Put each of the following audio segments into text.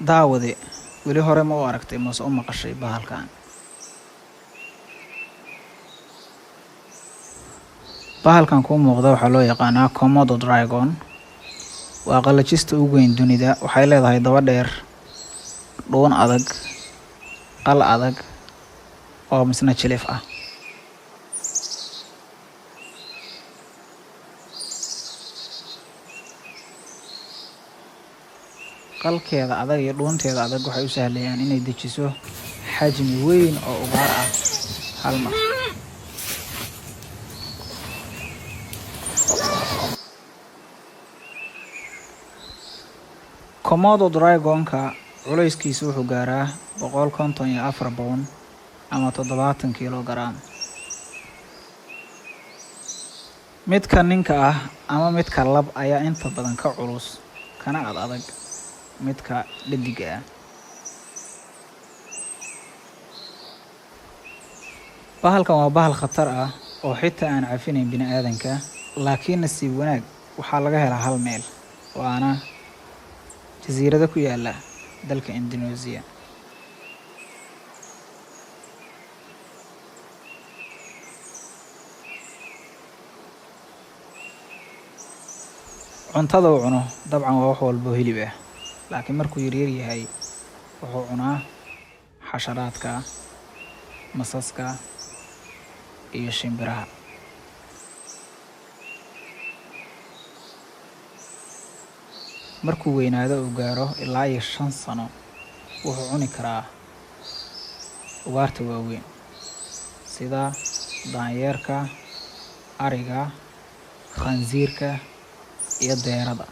Daawade, weli hore ma u aragtay mase u maqashay bahalkan? Bahalkan kuu muuqda waxaa loo yaqaanaa Komodo dragon. Waa qalajista ugu weyn dunida. Waxay leedahay daba dheer, dhuun adag, qal adag oo misna jilif ah. Qalkeeda adag iyo dhuunteeda adag waxay u sahlayaan inay dejiso xajmi weyn oo ugaar ah hal mar. Komodo dragon-ka culayskiisu wuxuu gaaraa 154 pound ama 70 kiilogaraam. Midka ninka ah ama midka lab ayaa inta badan ka culus kana ad adag midka dheddigga ah. Bahalkan waa bahal khatar ah oo xitaa aan cafinayn bini'aadanka, laakiin nasiib wanaag waxaa laga helaa hal meel, waana jasiirado ku yaala dalka Indonesia. Cuntada uu cuno dabcan waa wax walbo hilib ah, laakiin markuu yaryar yahay wuxuu cunaa xasharaadka, masaska iyo shimbiraha. Markuu weynaado uu gaaro ilaa iyo 5 sano, wuxuu cuni karaa ugaarta waaweyn sida daanyeerka, ariga, khansiirka iyo deerada.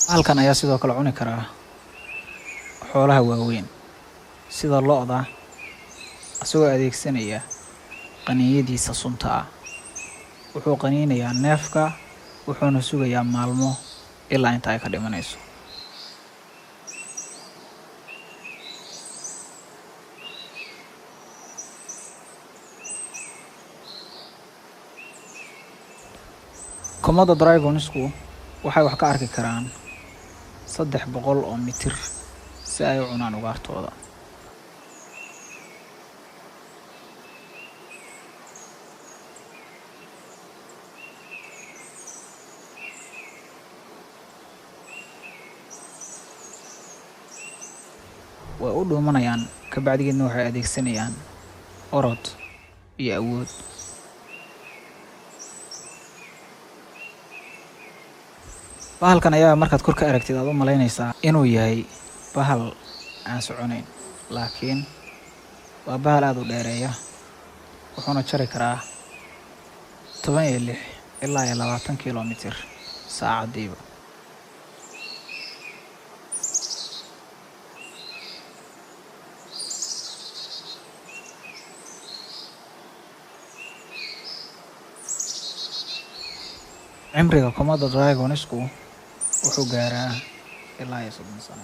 Bahalkan ayaa sidoo kale cuni karaa xoolaha waaweyn sida lo'da, isagoo adeegsanaya qaniinyadiisa sunta ah. Wuxuu qaniinayaa neefka, wuxuuna sugayaa maalmo ilaa inta ay ka dhimanayso. Komodo dragonsku waxay wax ka arki karaan 300 oo mitir si ay u cunaan ugaartooda. Way u dhuumanayaan, kabacdigeedna waxay adeegsanayaan orod iyo awood. Bahalkan ayaa markaad kor ka aragtid aad u malaynaysaa inuu yahay bahal aan soconayn, laakiin waa bahal aada u dheereeya, wuxuuna jari karaa 16 ilaa iyo 20 kilomitir saacadiiba. Cimriga Komodo dragonsku wuxuu gaaraa ilaa iyo 30 sano.